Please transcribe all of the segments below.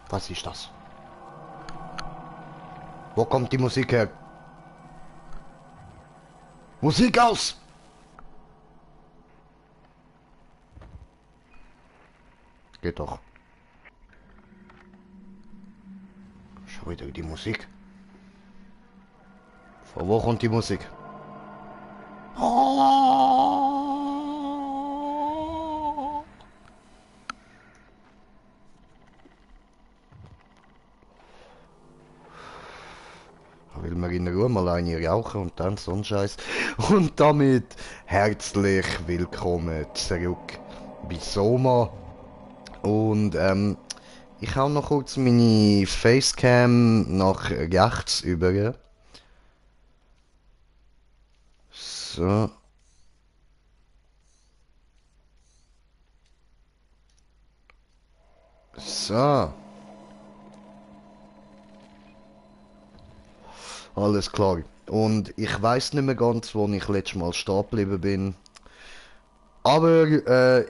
Was ist das? Wo kommt die Musik her? Musik aus! Geht doch. Schon wieder die Musik. Von wo kommt die Musik? Will man in Ruhe mal eine rauchen und dann so ein Scheiß. Und damit herzlich willkommen zurück bei Soma. Und ich hau noch kurz meine Facecam nach rechts über. So. So. Alles klar. Und ich weiß nicht mehr ganz, wo ich letztes Mal stehen geblieben bin. Aber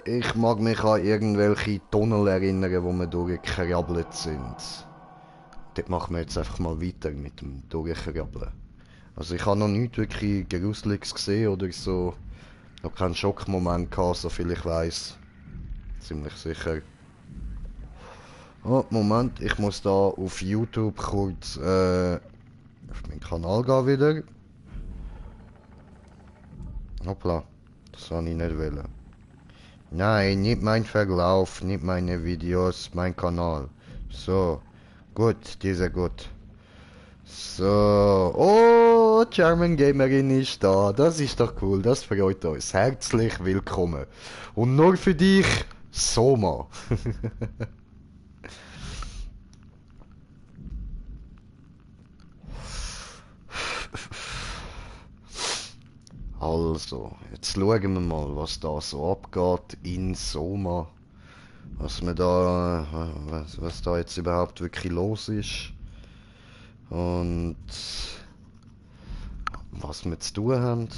ich mag mich an irgendwelche Tunnel erinnern, wo wir durchgekrabbelt sind. Dort machen wir jetzt einfach mal weiter mit dem Durchkrabbeln. Also ich habe noch nichts wirklich Gruseliges gesehen oder so. Noch keinen Schockmoment gehabt, soviel ich weiß. Ziemlich sicher. Oh, Moment, ich muss da auf YouTube kurz auf meinen Kanal gehen wieder. Hoppla, das soll ich nicht wollen. Nein, nicht mein Verlauf, nicht meine Videos, mein Kanal. So, gut, dieser gut. So, oh, German Gamerin ist da. Das ist doch cool, das freut uns. Herzlich willkommen. Und nur für dich, Soma. Also, jetzt schauen wir mal, was da so abgeht in Soma. Was da jetzt überhaupt wirklich los ist. Und was wir zu tun haben.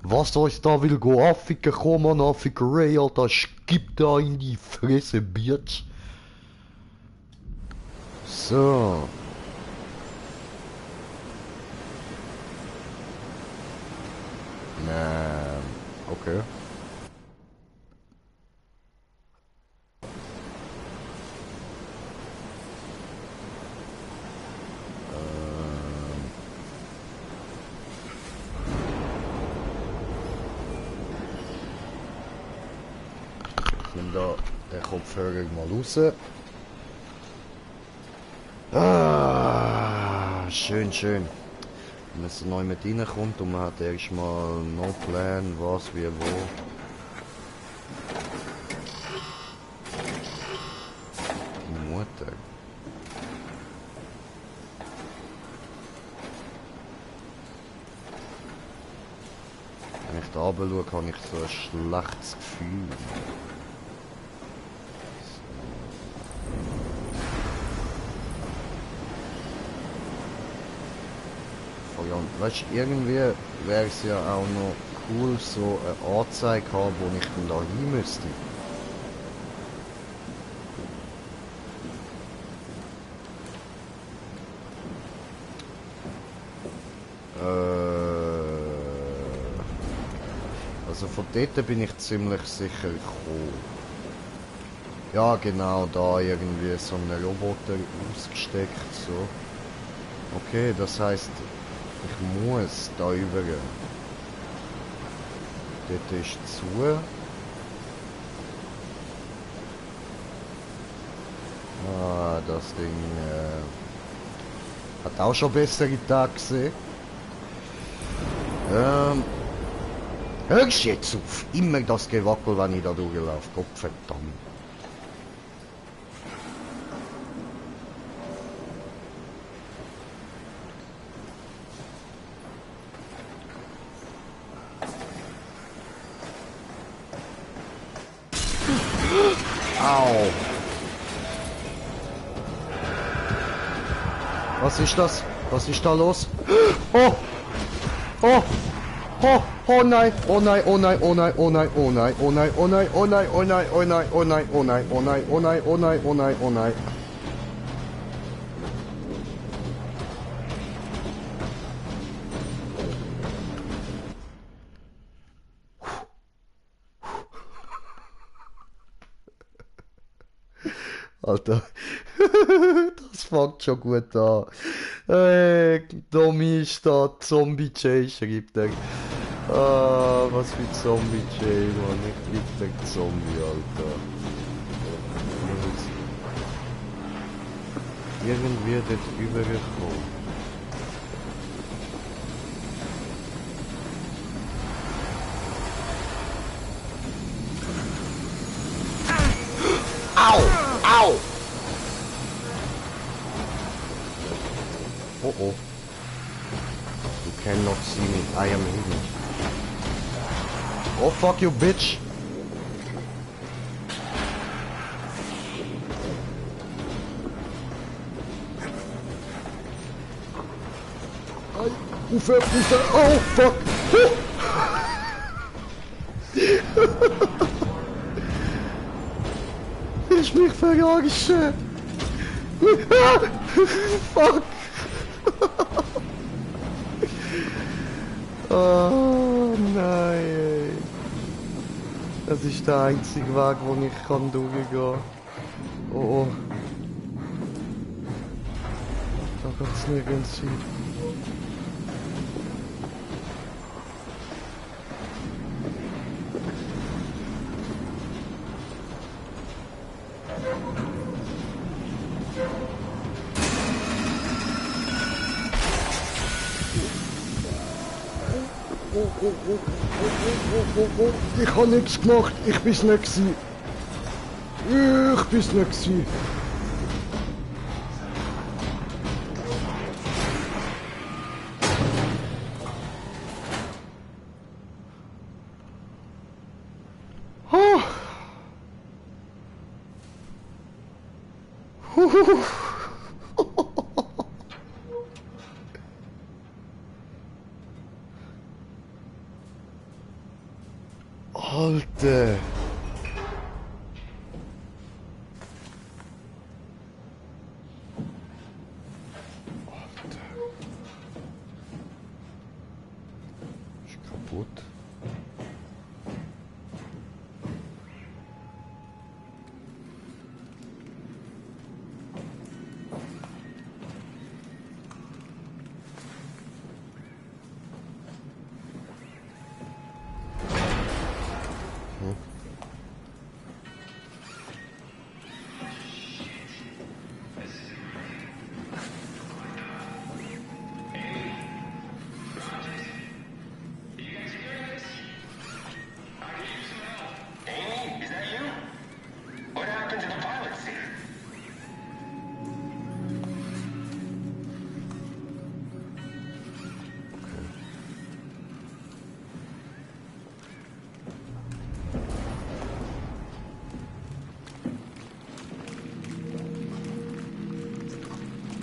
Was euch da will go Afrika kommen, Afrika Alter, gibt da in die Fresse, Bitch. So. Okay. Ich nehme da den Kopfhörer mal raus. Ah, schön, schön. Wenn es neu mit reinkommt und man hat erstmal no plan, was, wie, wo. Die Mutter. Wenn ich da runter schaue, habe ich so ein schlechtes Gefühl. Weißt du, irgendwie wäre es ja auch noch cool, so eine Anzeige haben, wo ich dann da hin müsste. Also von dort bin ich ziemlich sicher gekommen. Ja genau, da irgendwie so ein Roboter ausgesteckt, so. Okay, das heißt, ich muss da über. Dort ist zu. Ah, das Ding hat auch schon bessere Tage gesehen. Hörst jetzt auf? Immer das Gewackel, wenn ich da durchlaufe. Gott verdammt. Au. Was ist das? Was ist da los? Oh! Oh! Oh! Oh nein, oh nein, oh nein, oh nein, oh nein, oh nein, oh nein, oh nein, oh nein, oh nein, oh nein, oh nein, oh nein, oh nein, oh nein, oh nein, oh nein, oh nein. Alter, das fängt schon gut an. Domi ist da, Zombie J schreibt er. Ah, was für Zombie J, Mann. Ich lieb den Zombie, Alter. Irgendwie dort übergekommen. Au! Au! Oh oh. You cannot see me. I am hidden. Oh fuck you, bitch! Ufe! Oh fuck! Ich mich verarschen! Fuck! Oh nein, ey. Das ist der einzige Weg, wo ich kann durchgehen kann. Oh oh. Da geht's nirgends hin. Ich habe nichts gemacht, ich bin's nicht gewesen. Ich bin's nicht gewesen. Oh. Alter! Alter! Ist kaputt.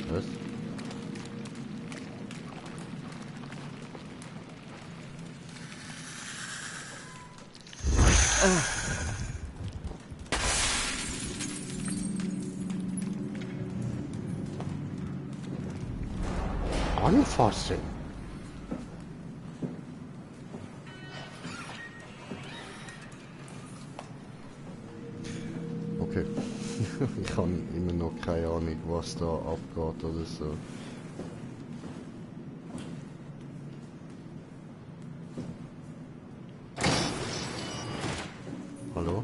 Was? Anfassen. Okay. Ich habe immer noch keine Ahnung, was da abgeht oder so. Hallo?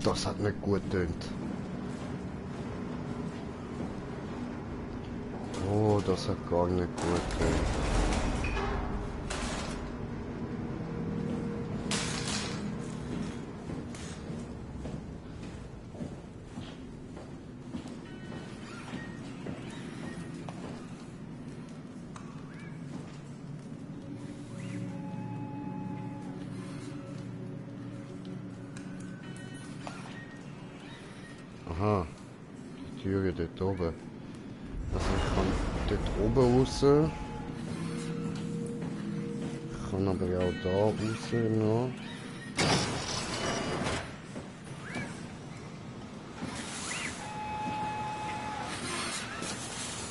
Das hat nicht gut getönt. Oh, das hat gar nicht gut getönt. Aha. Die Türe dort oben. Also ich kann dort oben raus. Ich kann aber auch da raus noch.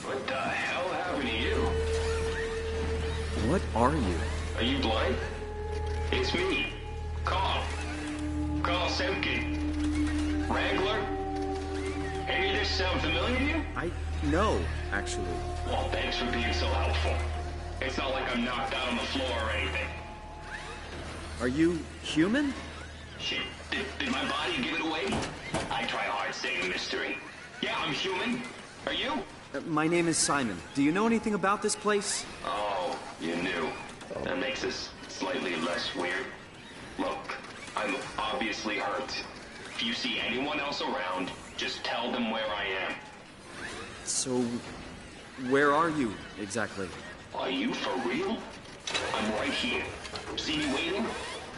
What the hell happened to you? What are you? Are you blind? It's me, Carl. Carl Semkin. Wrangler? Any of this sound familiar to you? No, actually. Well, thanks for being so helpful. It's not like I'm knocked out on the floor or anything. Are you human? Shit, did my body give it away? I try hard saying mystery. Yeah, I'm human. Are you? My name is Simon. Do you know anything about this place? Oh, you knew. That makes this slightly less weird. Look, I'm obviously hurt. If you see anyone else around, just tell them where I am. So, where are you exactly? Are you for real? I'm right here. See me waiting?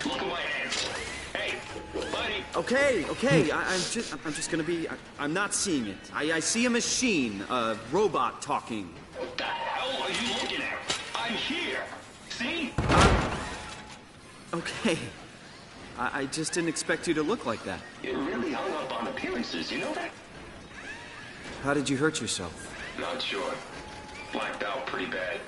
Look at my hands. Hey, buddy. Okay. I'm just gonna be. I'm not seeing it. I see a machine, a robot talking. What the hell are you looking at? I'm here. See? Okay. I just didn't expect you to look like that. You're really hung up on appearances, you know that? How did you hurt yourself? Not sure. Blacked out pretty bad.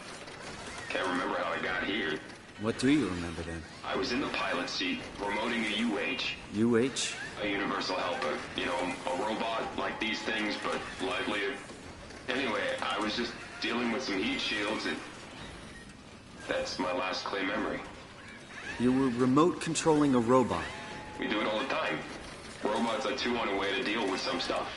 Can't remember how I got here. What do you remember then? I was in the pilot seat, remoting a UH. UH? A universal helper. You know, a robot like these things, but livelier. Anyway, I was just dealing with some heat shields and... That's my last clear memory. You were remote controlling a robot. We do it all the time. Robots are too on a way to deal with some stuff.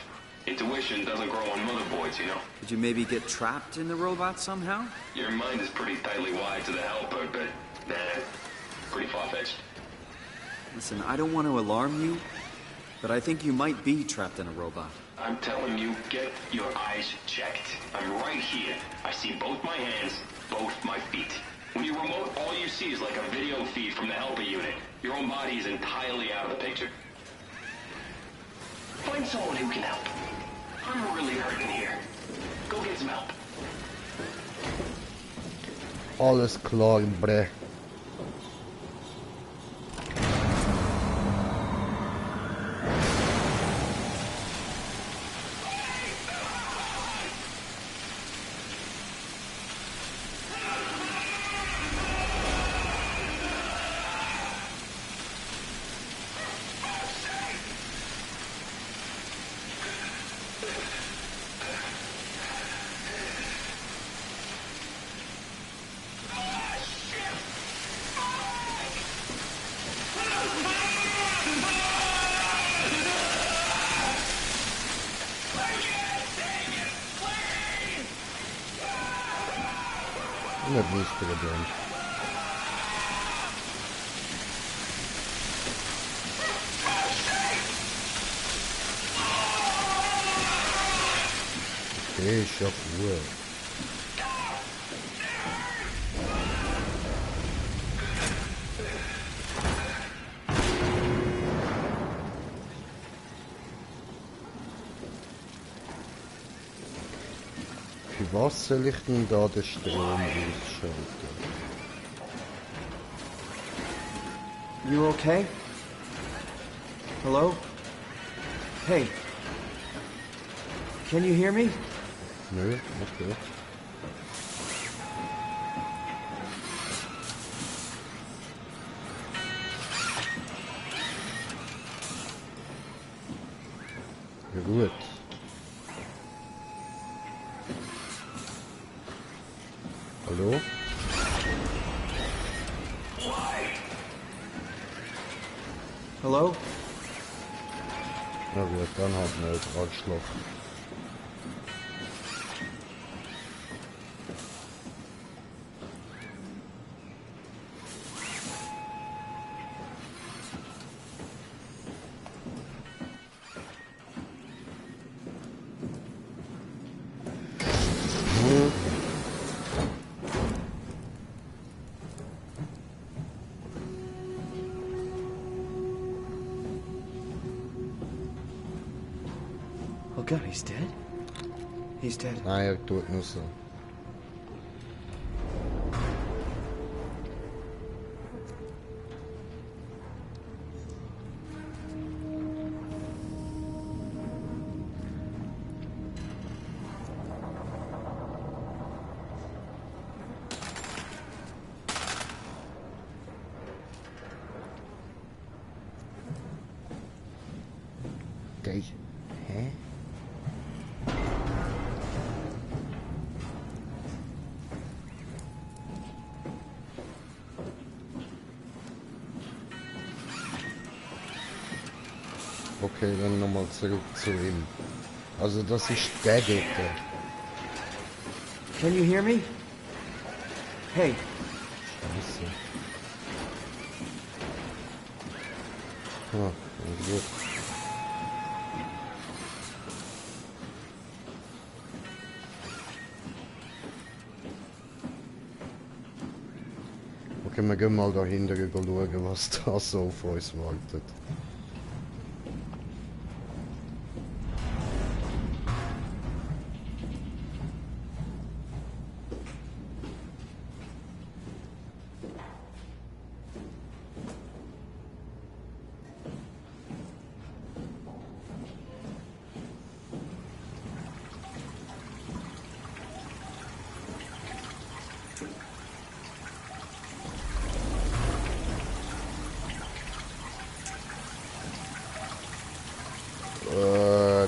Intuition doesn't grow on motherboards, you know? Did you maybe get trapped in the robot somehow? Your mind is pretty tightly wired to the helper, but nah, pretty far-fetched. Listen, I don't want to alarm you, but I think you might be trapped in a robot. I'm telling you, get your eyes checked. I'm right here. I see both my hands, both my feet. When you remote, all you see is like a video feed from the helper unit. Your own body is entirely out of the picture. Find someone who can help. I'm really hurting here. Go get some help. Alles klar, bre. Nicht wichtiger Band. Okay, ist ja cool. Für was soll ich denn da den Strom ausschalten? You okay? Hello? Hey. Can you hear me? Nö, okay. Ja gut. Hallo? Hello? Na gut, dann halt nicht. Arschloch. God, he's dead? He's dead. Nein, er tut nur so. Okay. Hä? Okay, dann nochmal zurück zu ihm. Also das ist der dort. Can you hear me? Hey, Scheiße. Ah, gut. Okay, wir gehen mal dahinter schauen, was da so auf uns wartet.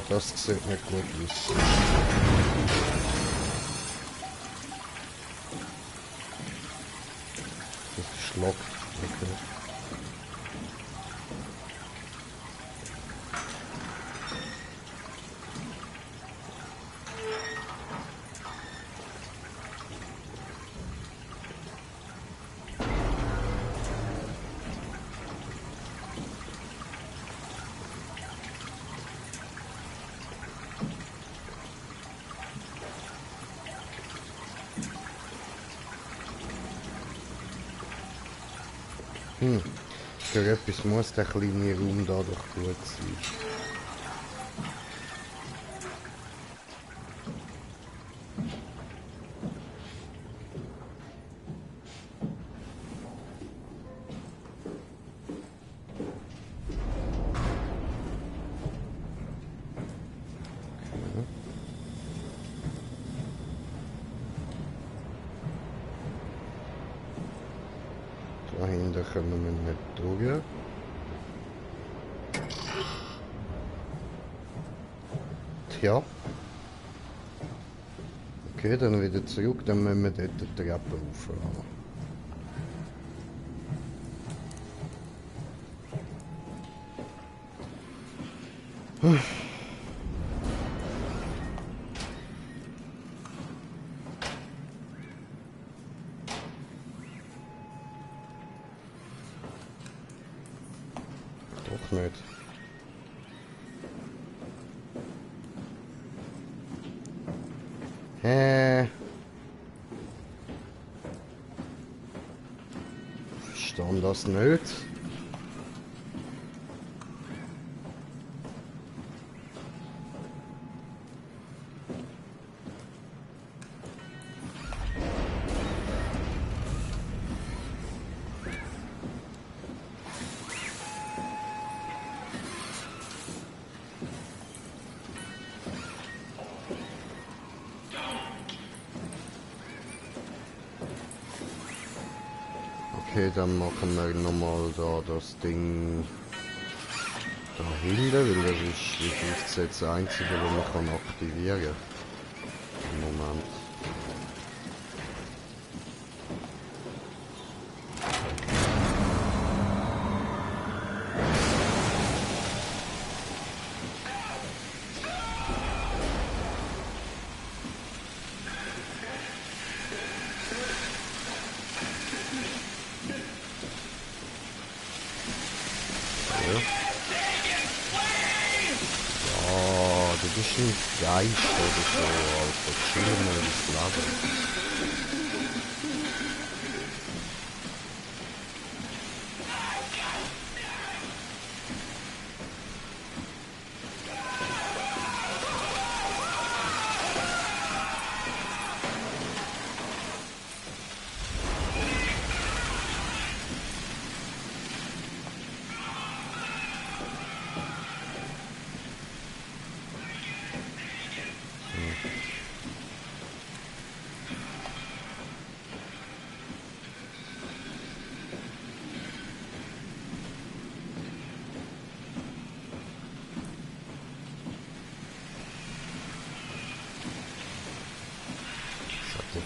Das sieht nicht gut aus. Das ist Schlag. Okay. Für etwas muss der kleine Raum da doch gut sein. Dahinter können wir nicht durch. Tja. Okay, dann wieder zurück, dann müssen wir dort die Treppe rauffahren. Doch nicht. Verstanden das nicht? Okay, dann machen wir nochmal da das Ding dahinter, weil das ist, wie gesagt, das einzige, was man aktivieren kann. Im Moment. Du bist ein Geist oder so, Alter. Chill mal ins Lager.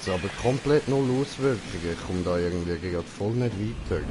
jetzt aber komplett null Auswirkungen. Ich komme da irgendwie gerade voll nicht weiter.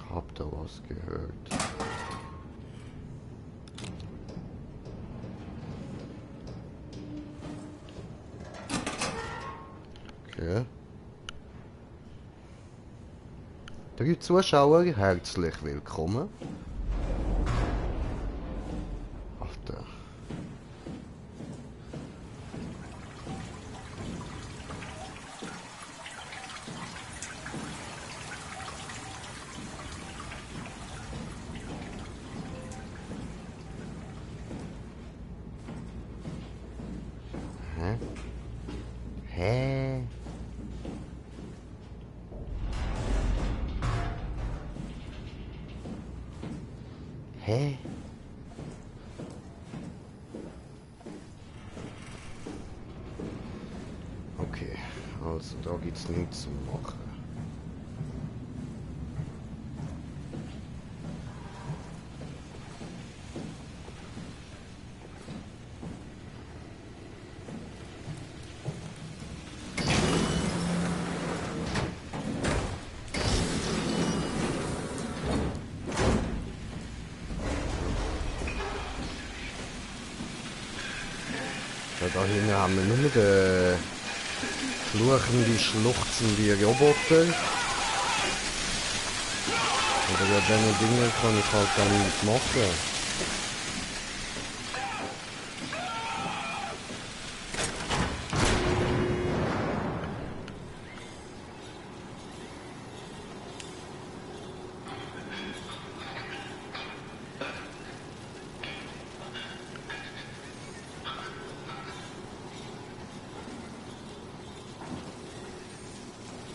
Hab da was gehört. Okay. 3 Zuschauer, herzlich willkommen. Alter. Hä? Hä? Hä? Okay, also da gibt's nichts zu machen. Ja, da hinten haben wir nur den fluchende, schluchzende Roboter. Aber bei diesen Dingen kann ich halt dann nichts machen.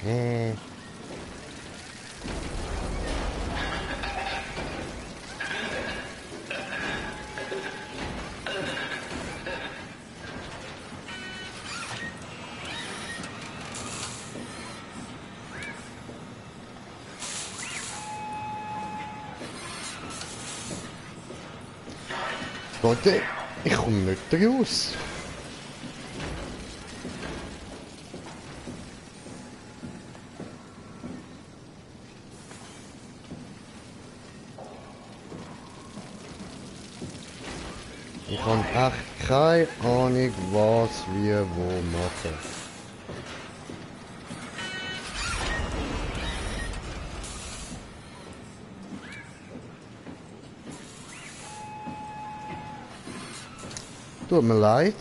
Hä? Warte, ich komme nicht raus. Ich habe echt keine Ahnung, was wir wo machen. Tut mir leid.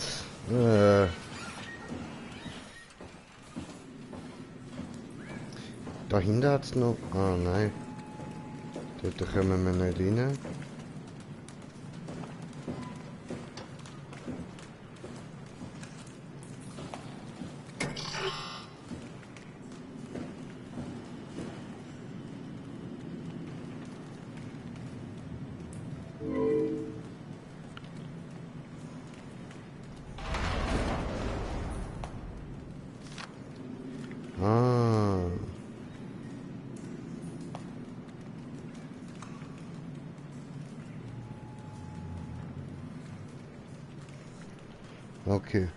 Dahinter hat es noch... Ah nein. Dort kommen wir nicht rein. Ah. Okay.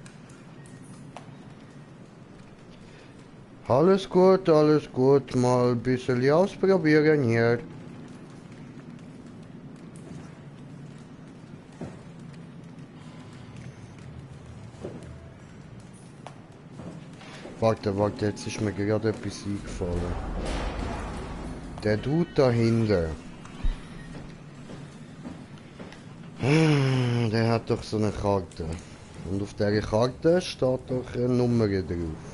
Alles gut. Mal ein bisschen ausprobieren hier. Warte, jetzt ist mir gerade etwas eingefallen. Der Dude dahinter. Der hat doch so eine Karte. Und auf dieser Karte steht doch eine Nummer drauf.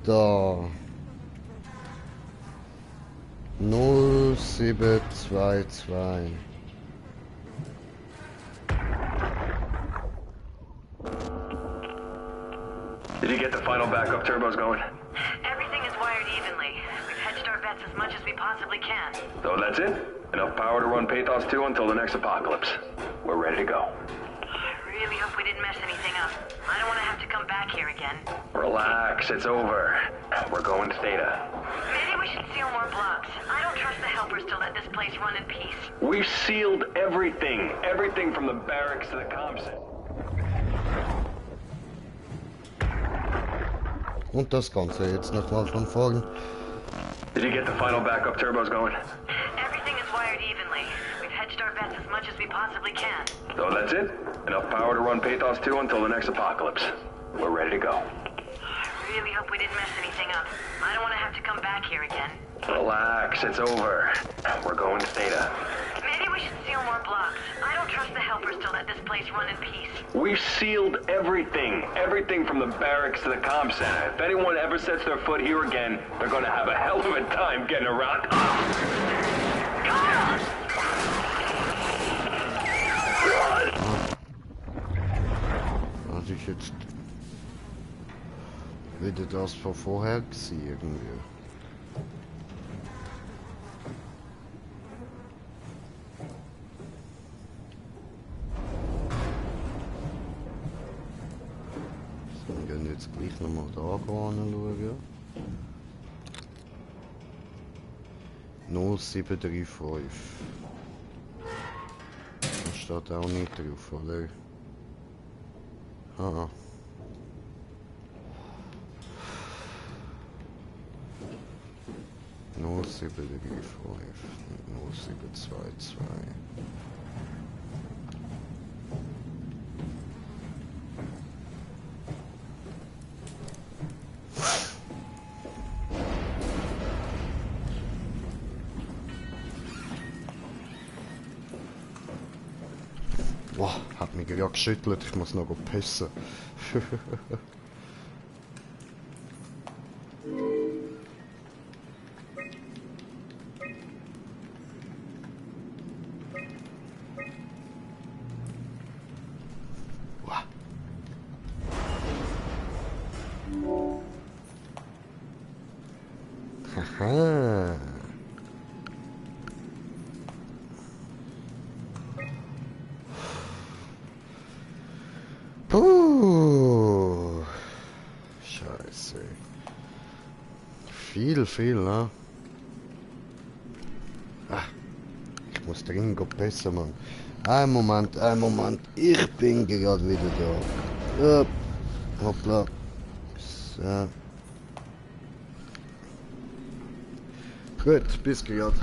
Da. 0722. Did you get the final backup turbos going? Everything is wired evenly. We've hedged our bets as much as we possibly can. So that's it? Enough power to run Pathos 2 until the next apocalypse. We're ready to go. I really hope we didn't mess anything up. I don't want to have to come back here again. Relax, it's over. We're going to Theta. Maybe we should seal more blocks. I don't trust the helpers to let this place run in peace. We've sealed everything. Everything from the barracks to the comm center. Und das Ganze jetzt nochmal von vorn. Did you get the final backup turbos going? Everything is wired evenly. We've hedged our bets as much as we possibly can. So that's it? Enough power to run Pathos 2 until the next apocalypse. We're ready to go. I really hope we didn't mess anything up. I don't want to have to come back here again. Relax, it's over. We're going to Theta. Maybe we should seal more blocks. I don't trust the helpers to let this place run in peace. We've sealed everything. Everything from the barracks to the comm center. If anyone ever sets their foot here again, they're gonna have a hell of a time getting around. Also ich jetzt wieder das von vorher gewesen irgendwie. So, wir gehen jetzt gleich nochmal da anschauen. 0735. Da steht auch nicht drauf, oder? Ah. No 735, no 722. Boah, hat mich gerade geschüttelt, ich muss noch pissen. Haha. Puh. Scheiße. Viel, ne? Ah, ich muss dringend besser, Mann. Ein Moment. Ich bin gerade wieder da. Hoppla. So. Gut, bis gerade.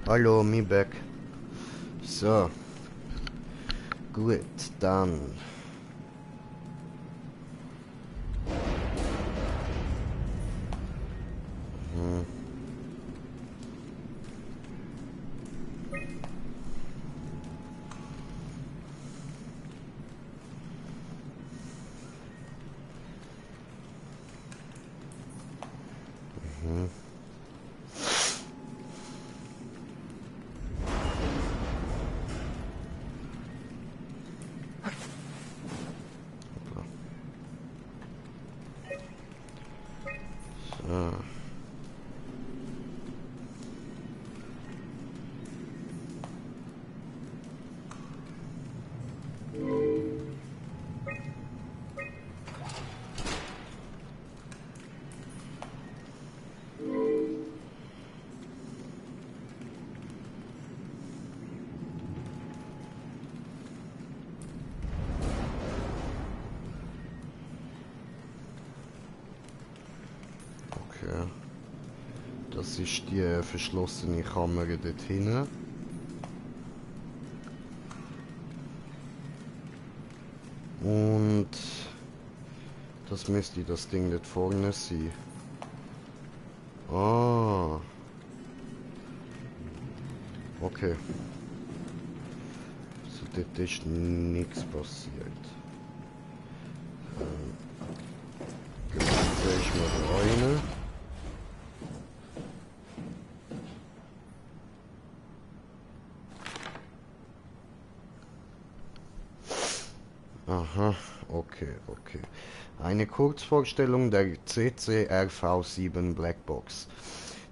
Hallo, me back. So. Gut, dann. Ah. Okay. Das ist die verschlossene Kammer dort hinten. Und das müsste das Ding dort vorne sein. Ah. Okay. So, dort ist nichts passiert. Jetzt ich mal rein. Aha, okay. Eine Kurzvorstellung der CCRV-7 Blackbox.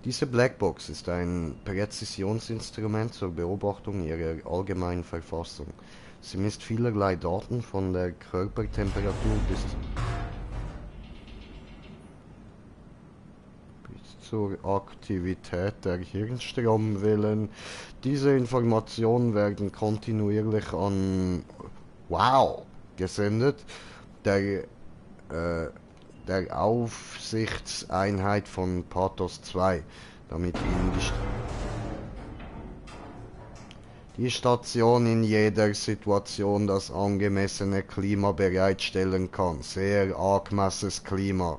Diese Blackbox ist ein Präzisionsinstrument zur Beobachtung ihrer allgemeinen Verfassung. Sie misst vielerlei Daten von der Körpertemperatur bis zur Aktivität der Hirnstromwellen. Diese Informationen werden kontinuierlich an gesendet, der Aufsichtseinheit von Pathos 2, damit Ihnen die Station in jeder Situation das angemessene Klima bereitstellen kann. Sehr angemessenes Klima.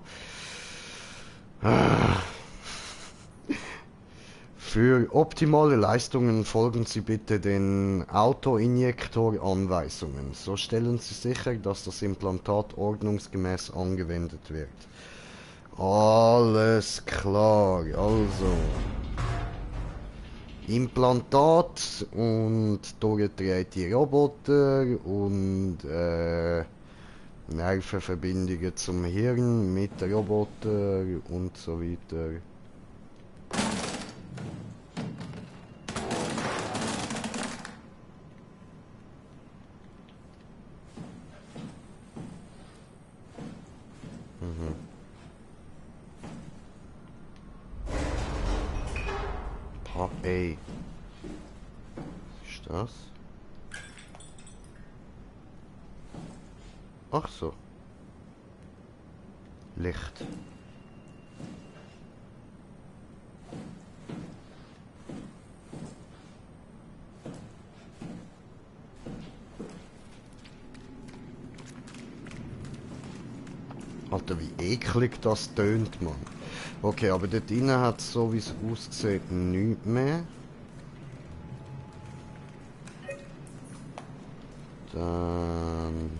Für optimale Leistungen folgen Sie bitte den Autoinjektor-Anweisungen. So stellen Sie sicher, dass das Implantat ordnungsgemäß angewendet wird. Alles klar, also Implantat und durchgedrehte Roboter und Nervenverbindungen zum Hirn mit Roboter und so weiter. Ey. Was ist das? Ach so. Licht. Alter, wie eklig das tönt, Mann. Okay, aber dort drinnen hat es so wie es aussieht nichts mehr. Dann...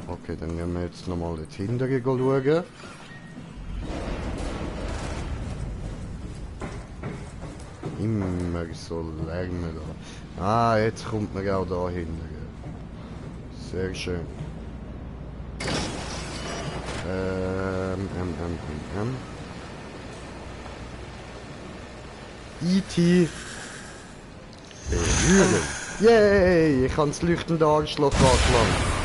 Okay, dann gehen wir jetzt nochmal dort hinten schauen. Immer so Lärm da. Ah, jetzt kommt man auch da hinten. Sehr schön. E.T. berühren. Yay, ich kann das leuchtende Arschloch anschlagen.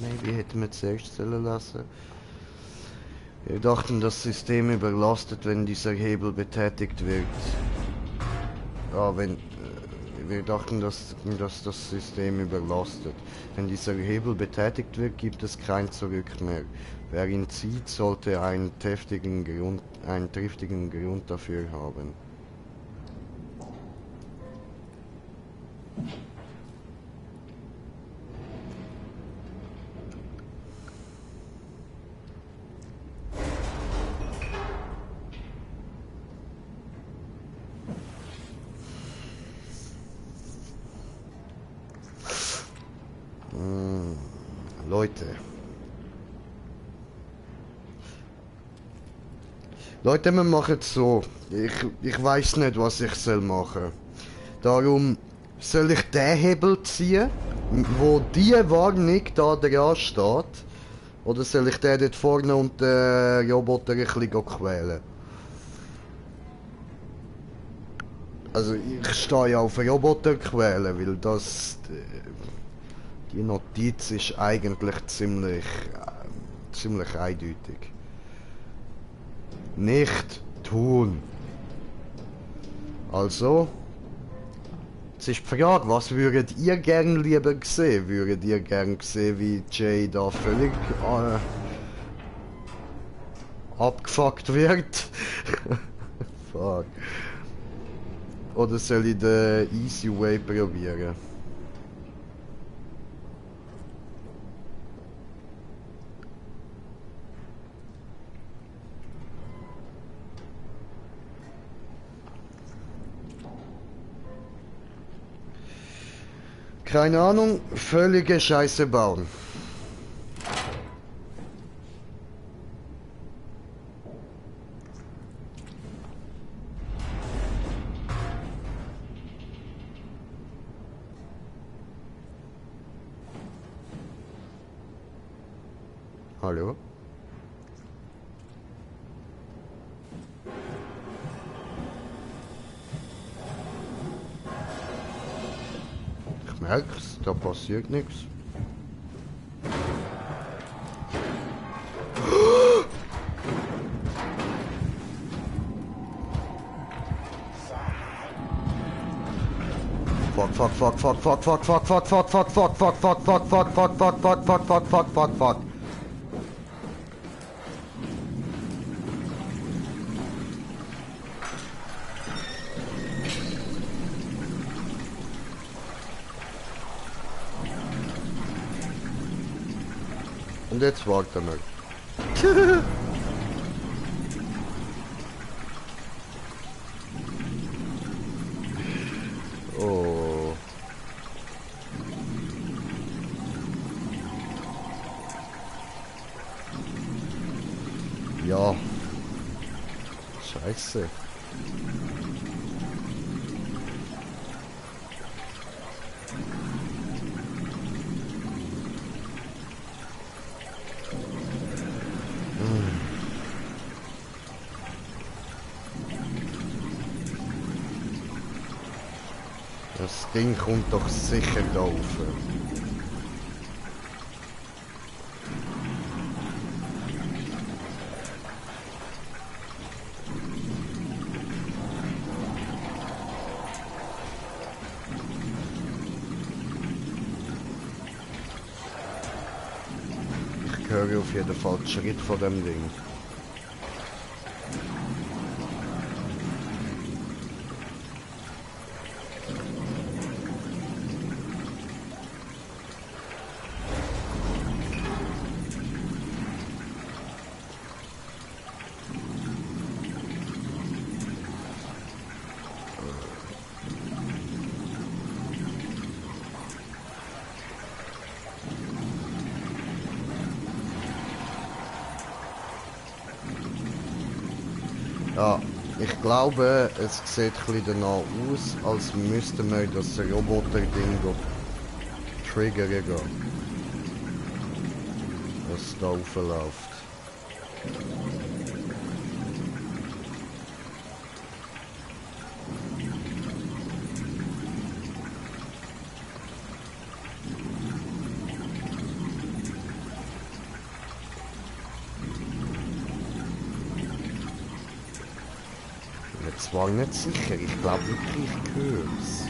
Maybe hätten wir zuerst sollen lassen. Wir dachten, das System überlastet, wenn dieser Hebel betätigt wird. Ja, wenn wir dachten, dass das System überlastet. Wenn dieser Hebel betätigt wird, gibt es kein Zurück mehr. Wer ihn zieht, sollte einen triftigen Grund dafür haben. Leute, wir machen es so. Ich weiß nicht, was ich soll machen. Darum soll ich den Hebel ziehen, wo die Warnung da dran steht. Oder soll ich den dort vorne und den Roboter ein bisschen quälen? Also ich stehe ja auf Roboter quälen, weil das... Die Notiz ist eigentlich ziemlich eindeutig. Nicht tun. Also, jetzt ist die Frage, was würdet ihr gern lieber sehen? Würdet ihr gern sehen, wie Jay da völlig abgefuckt wird? Fuck. Oder soll ich den Easy Way probieren? Keine Ahnung, völlige Scheiße bauen. Hallo? Ich merk's, da passiert nichts. Fuck. Und jetzt warten wir. Oh. Ja. Scheiße. Das Ding kommt doch sicher da rauf. Ich höre auf jeden Fall den Schritt von dem Ding. Ja, ich glaube, es sieht ein bisschen danach aus, als müssten wir das Roboter-Ding triggern gehen. Was da raufläuft. Jetzt war ich nicht sicher, ich glaube wirklich, ich höre es.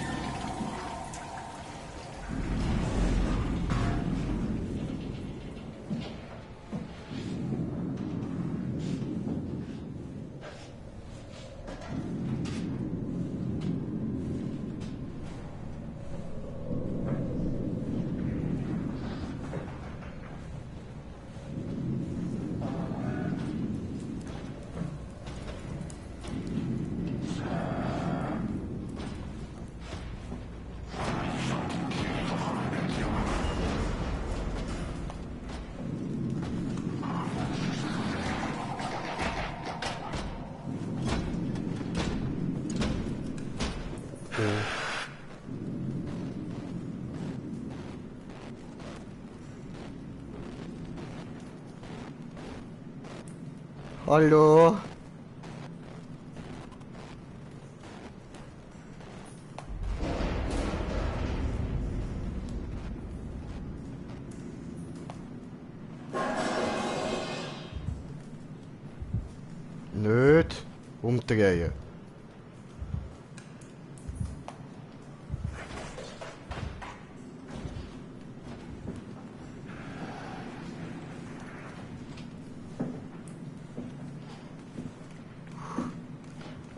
Hallo? Nicht umdrehen.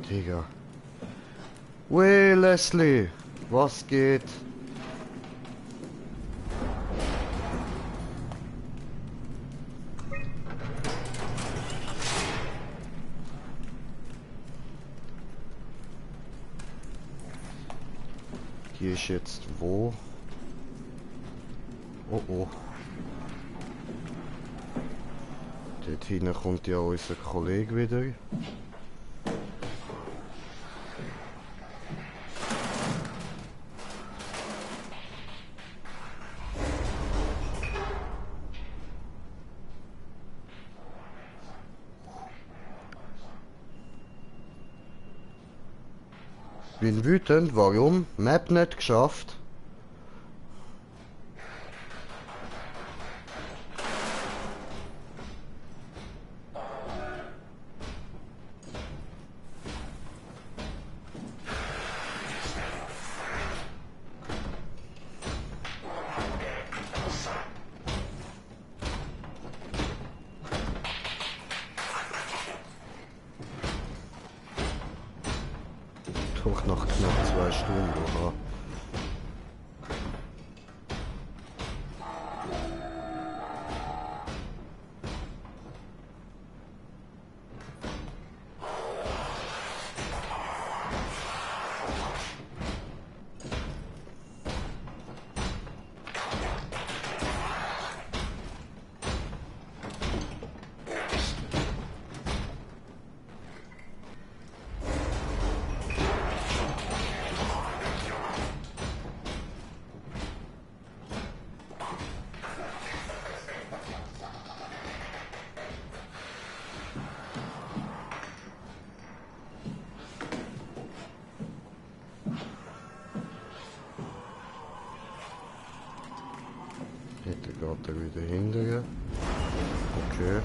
Digga. Wey, Leslie. Was geht? Hier ist jetzt wo? Oh oh. Dort hinten kommt ja unser Kollege wieder. Bin wütend, warum? Map nicht geschafft. Doch nach knapp 2 Stunden, oha. Jetzt geht er wieder hinterher. Okay.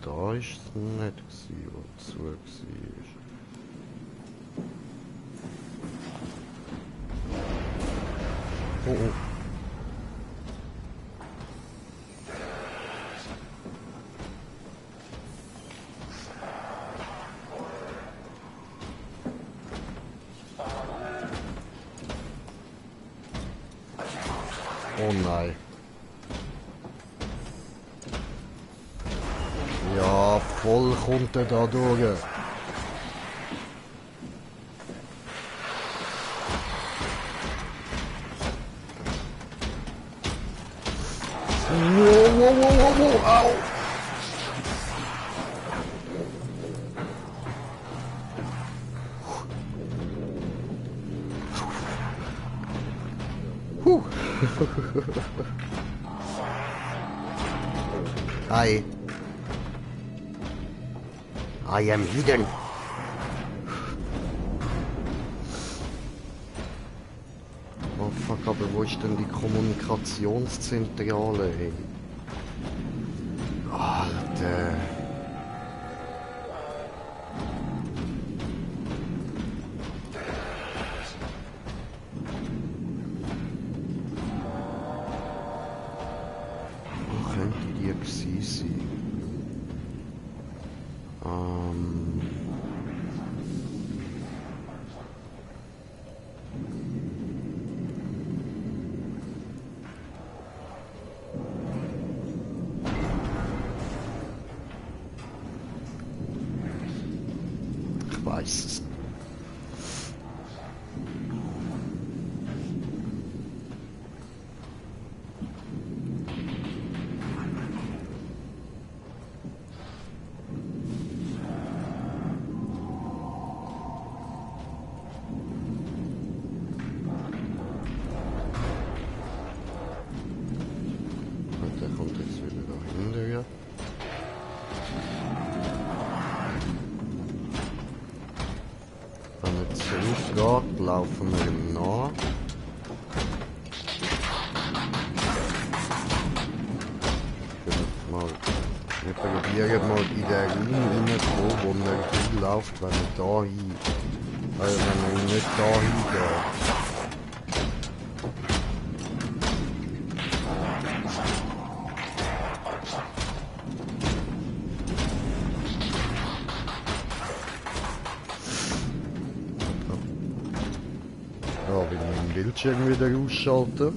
Da ist es nicht gewesen, wo zu war. Oh oh. Oh nein. Ja, voll kommt er da durch. Wow, wow, wow, wow, wow, au! Huh. Hi. I am hidden. Oh fuck, aber wo ist denn die Kommunikationszentrale, ey? Alter. Wo könnte die gewesen sein? Ich weiß es. laufen wir ihm nach. Wir probieren mal in den Raum reinzukommen, wo er hinläuft, wenn er da hin. Also wenn er nicht da hingeht. Ja, will ich den Bildschirm wieder ausschalten.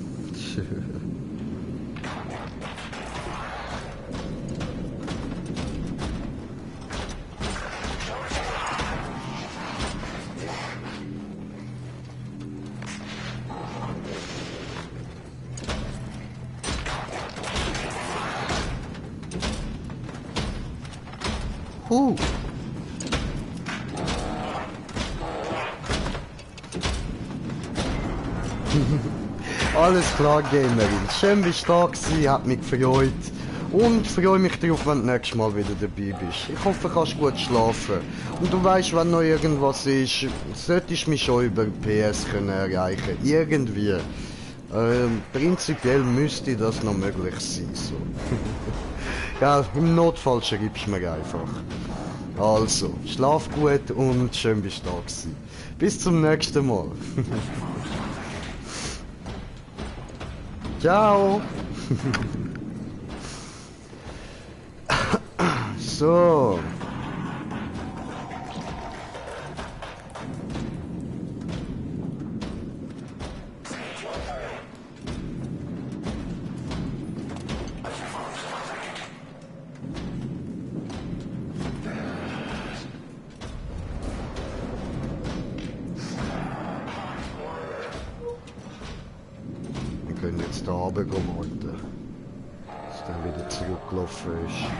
Alles klar, Gamerin. Schön bist du da gewesen, hat mich gefreut. Und freue mich darauf, wenn du nächstes Mal wieder dabei bist. Ich hoffe, du kannst gut schlafen. Und du weißt, wenn noch irgendwas ist, solltest du mich schon über PS können erreichen. Irgendwie. Prinzipiell müsste das noch möglich sein. So. Ja, im Notfall schreibst du mir einfach. Also, schlaf gut und schön bist du da gewesen. Bis zum nächsten Mal. Ciao. So. Wir können jetzt da runter warten, dass der wieder zurückgelaufen ist.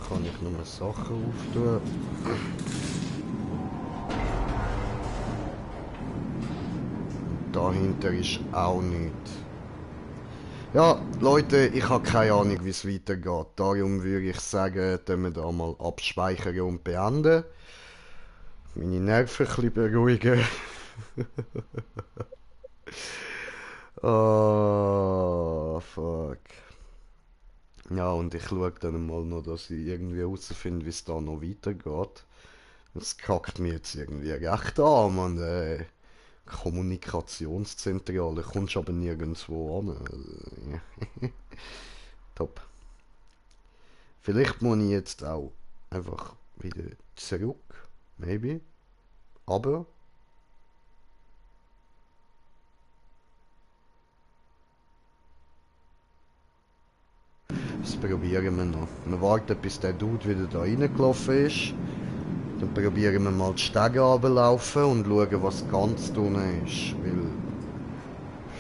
Kann ich nur Sachen auftun. Dahinter ist auch nichts. Ja, Leute, ich habe keine Ahnung, wie es weitergeht. Darum würde ich sagen, dass wir da mal abspeichern und beenden. Meine Nerven ein bisschen beruhigen. Oh, fuck. Ja, und ich schaue dann mal noch, dass ich irgendwie herausfinde, wie es da noch weitergeht. Das kackt mir jetzt irgendwie recht an, man. Kommunikationszentrale, kommst aber nirgendwo an. Top. Vielleicht muss ich jetzt auch einfach wieder zurück. Maybe. Aber... Das probieren wir noch. Wir warten, bis der Dude wieder da reingelaufen ist. Dann probieren wir mal die Stege runterlaufen und schauen, was ganz unten ist. Weil...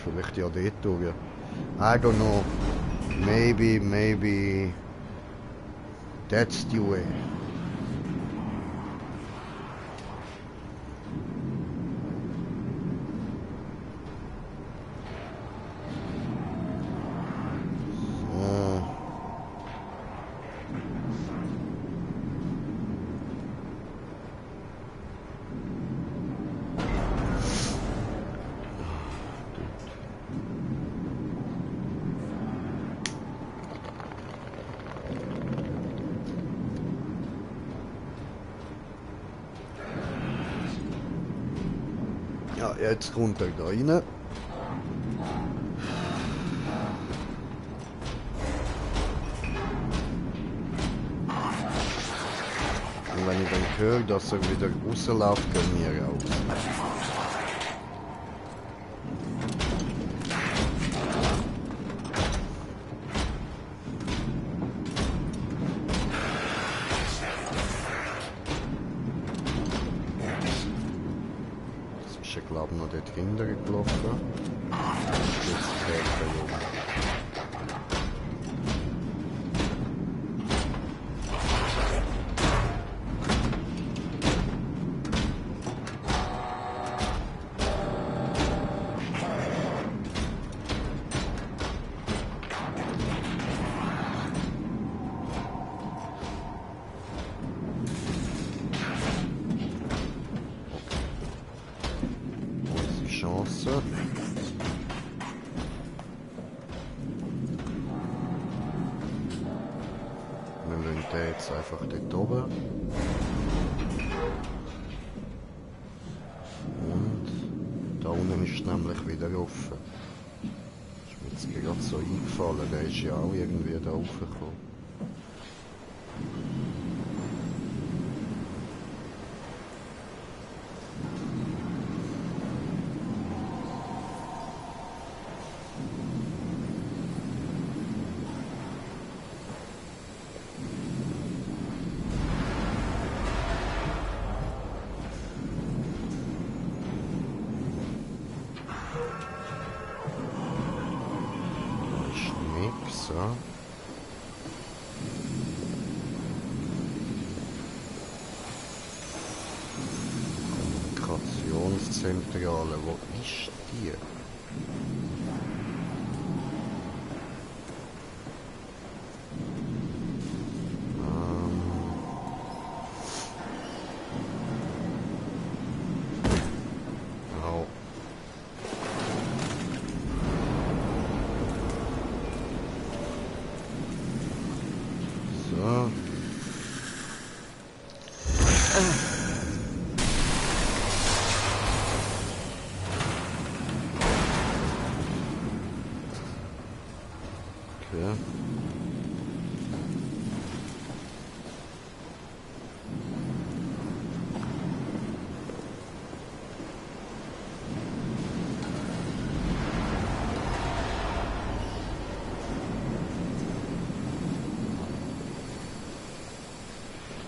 Vielleicht ja dort durch. I don't know. Maybe... That's the way. Ja, jetzt kommt er da rein. Und wenn ich dann höre, dass er wieder rausläuft, gehen wir raus. hinterher gelaufen. Jetzt kehrt er um. Chance. Wir lassen den jetzt einfach dort oben. Und da unten ist es nämlich wieder offen. Ist mir jetzt gerade so eingefallen, der ist ja auch irgendwie da raufgekommen. So. Kommunikationszentrale, wo ist die? Oh. So. Okay.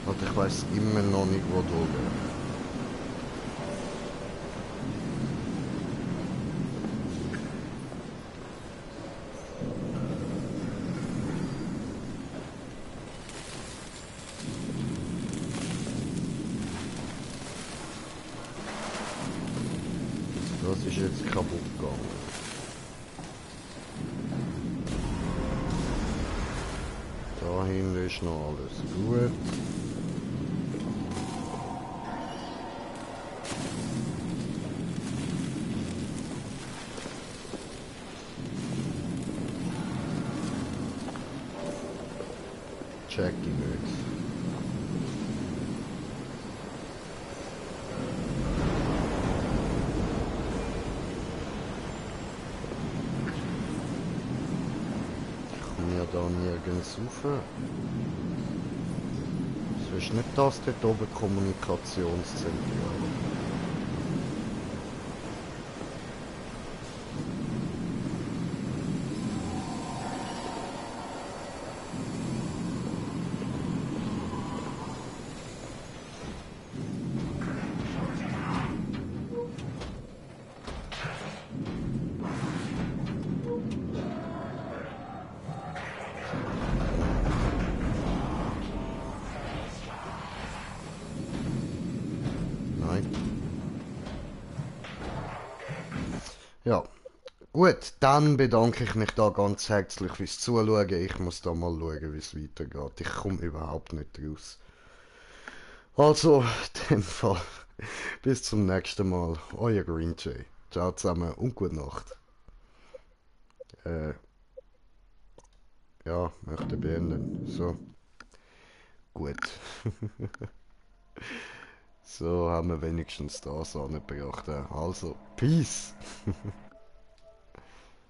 Und ich weiß immer noch nicht, wo du bist. Das ist jetzt kaputt gegangen. Da hinten ist noch alles gut. Check die nicht. Da nirgends rauf. Es ist nicht das dort oben Kommunikationszentrale. Ja, gut, dann bedanke ich mich da ganz herzlich fürs Zuschauen. Ich muss da mal schauen, wie es weitergeht. Ich komme überhaupt nicht raus. Also, in dem Fall, bis zum nächsten Mal. Euer Green Jay. Ciao zusammen und gute Nacht. Ja, möchte beenden. So, gut. So haben wir wenigstens das angebracht. Also, Peace!